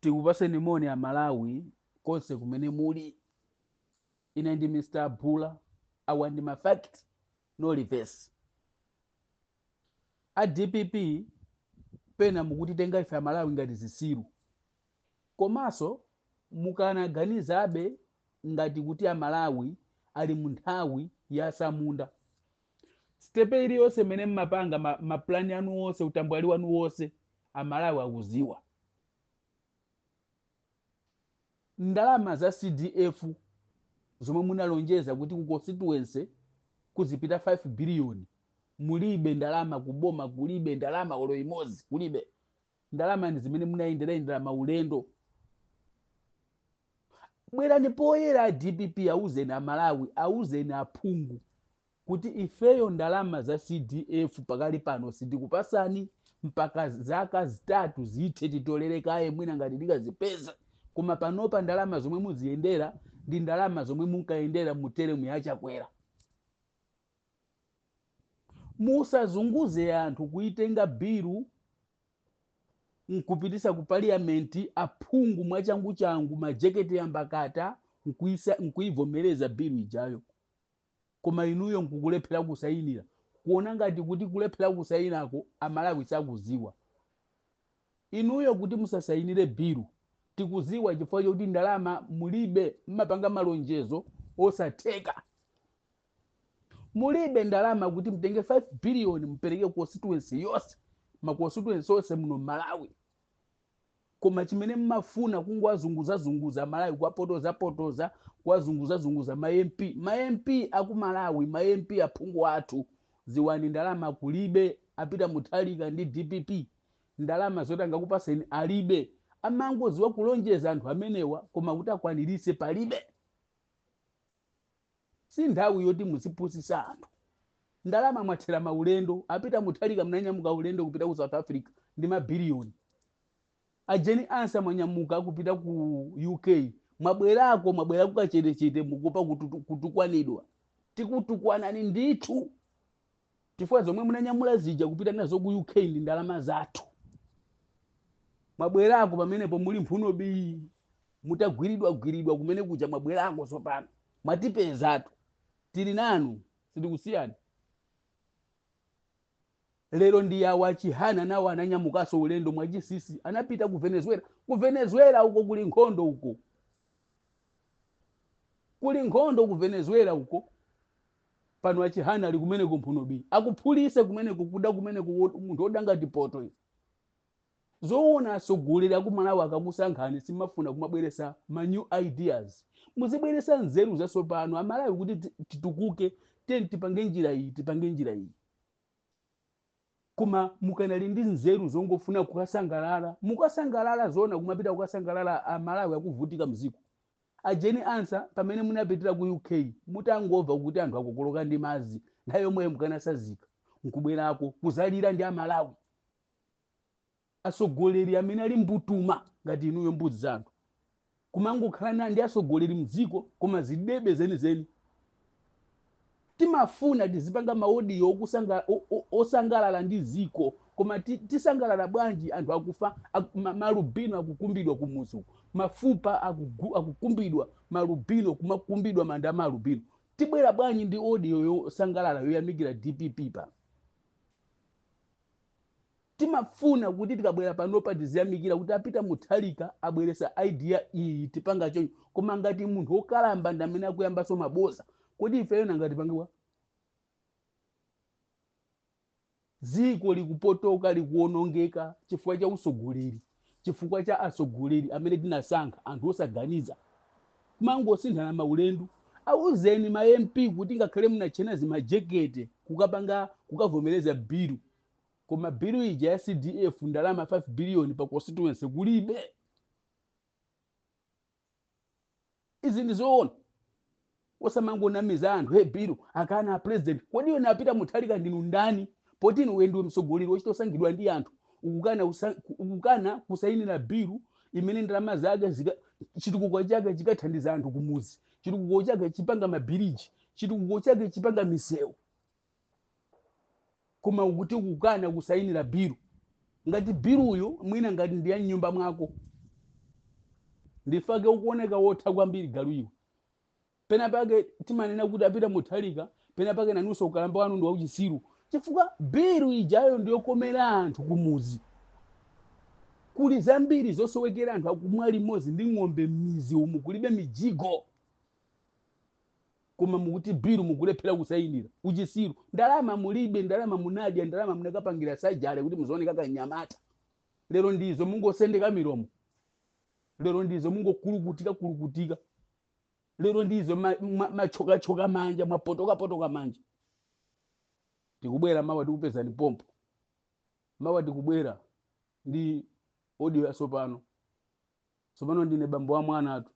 Tikupaseni moni a Malawi konse kumene muli. Ine ndi Mr. Bula, awa ndi ma fact no reverse. A DPP pena mukutitenga ife a Malawi ngati zisiru. Komanso mukanaganizabe ngati kuti a Malawi ali mu nthawi ya atsamunda. Step iliyonse imene mmapanga ma plan anu onse, utambwali wanu wonse, a Malawi akuziwa. Ndalama za CDF zomwe munalonjeza kuti ku constituency kuzipita 5 billion, mulibe ndalama kuboma, kulibe ndalama olo imodzi, kulibe ndalama. Ndi zimene munayenderayendera maulendo. Bwerani poyera a DPP, auzeni Amalawi, auzeni aphungu kuti ifeyo ndalama za CDF pakali pano sitikupasani mpaka zaka 3 zithe, titolere kaye mwina ngati tikazipeza. Koma panopa ndalama zomwe muziyendera ndi ndalama zomwe munkayendera mu teremu ya Chakwera. Musazunguze anthu kuitenga bilu nkupitisa ku parliament, aphungu mwachanguchangu majeketi ambakata nkuivomereza bilu ijayo, koma inuyo nkukulephera kusayinira, kuona ngati kuti kulephera kusayinako Amalawi sakuziwa. Inuyo kuti musasayinire bilu tikuziwa chifukwa chokuti ndalama mulibe, mmapanga malonjezo osatheka. Mulibe ndalama kuti mutenge 5 billion mupereke constituency yonse, ma constituency onse muno Malawi. Koma chimene mmafuna kungowazunguzazunguza Malawi, kuwapotozapotoza, kuwazunguzazunguza ma MP, ma MP aku Malawi, ma MP aphungu athu, ziwani ndalama kulibe. A Peter Mutharika ndi DPP ndalama zoti angakupaseni alibe, amangoziwa kulonjeza anthu amenewa, koma kuti akwanirise palibe. Si nthawi yoti muzipusisa anthu. Ndalama mwathera maulendo. A Peter Mutharika mnanyamuka ulendo kupita ku South Africa ndi mabiliyoni. A Jane Ansah mwanyamuka kupita ku UK, mwabwerako, mwabwera kukachetechete, mukupa kutukwanidwa. Tikutukwanani ndithu chifukwa zomwe munanyamula zija kupita nazo ku UK ndi ndalama zathu. Mwabwerako pamenepo muli mphuno bii, mutagwiridwagwiridwa kumene kuja, mwabwerako tsopano mwatipezatu, tili nanu, sitikusiyani. Lero ndi awa Chihana nawo ananyamukanso ulendo mwachisisi, anapita ku Venezuela. Ku Venezuela uko kuli nkhondo, uko kuli nkhondo ku Venezuela uko. Pano achihana ali kumeneko mphuno bii, akuphulise kumeneko, kuda kumeneko, munthu woda ngati poto izi. Zoona atsogoleri aku Malawi akakusankhani simafuna kumabweresa ma new ideas, muzibweresa nzeru zatsopano Amalawi kuti titukuke, tiyeni tipange njira iyi, tipange njira iyi. Koma mukanali ndi nzeru zongofuna kukasangalala, mukasangalala zona, kumapita kukasangalala Amalawi akuvutika mziko. A Jane Ansah, pamene munapitira ku UK, mutangomva kuti anthu akokoloka ndi madzi, nthawi yomweyo mukanasazika nkubwerako kuzalira ndi Amalawi. Atsogoleri amene ali mbutuma ngati inuyo, mbuzi za anthu, kumangokhala ndi atsogoleri mdziko koma zidebe zenizeni. Timafuna tizipanga ma audio osangalala ndi ziko, koma tisangalala bwanji anthu akufa, malubino akukumbidwa kumuzi uku, mafupa akukumbidwa, malubino kumakumbidwa, manda malubino. Tibwera bwanji ndi audio yosangalala yoyamikira DPP pa? Timafuna kuti tikabwera panopa tiziyamikira kuti a Peter Mutharika abweresa idea iyi, tipanga choncho. Koma ngati munthu wokalamba ndi amene akuyambanso maboza, kodi ifeyo nanga tipangiwa? Dziko likupotoka, likuwonongeka chifukwa cha usogoleri, chifukwa cha atsogoleri amene tinasankha, anthu osaganiza, kumangosinthana maulendo. Auzeni ma MP kuti ngakhale munachena zimajekete kukapanga kukavomereza bilu, koma bilu ija ya CDF ndalama 5 billion pa constituency kulibe. Izi ndi zoona, osamangonamiza anthu, hey, bilu akana president. Kodi iwe a Peter Mutharika ndinu ndani poti inu ndiwe mtsogoleri wochita osankhidwa ndi anthu, ukukana kusayinira bilu imene ndalama zake chitukuko chake chikathandiza anthu kumuzi, chitukuko chake chipanga mabiriji, chitukuko chake chipanga misewu, koma ukuti ukukana kusayinira bilu ngati biluyo mwina ngati ndi ya mnyumba mwako? Ndifake ukuoneka wotha kwambiri, galu iwe. Pena pake timanena kuti apita Mutharika, pena pake nanunso ukalamba wanu ndi wauchisiru, chifukwa bill ijayo ndiyokomera anthu kumuzi. Kuli zambiri zosowekera, anthu akumwa limodzi ndi ng'ombe m'mizi umu, kulibe mijigo, koma mukuti bill mukulephera kusayinira. Uchisiru. Ndalama mulibe, ndalama munadya, ndalama munakapangira sajale kuti muzooneka kanyamata. Lero ndizo mungosendeka milomo, lero ndizo mungokulukutika kulukutika, lero ndizo machokachoka manja, mwapotokapotoka manja. Tikubwera mawa, tikupezani pompo mawa. Tikubwera ndi audio yatsopano. Tsopano ndine bambo wa mwana atu.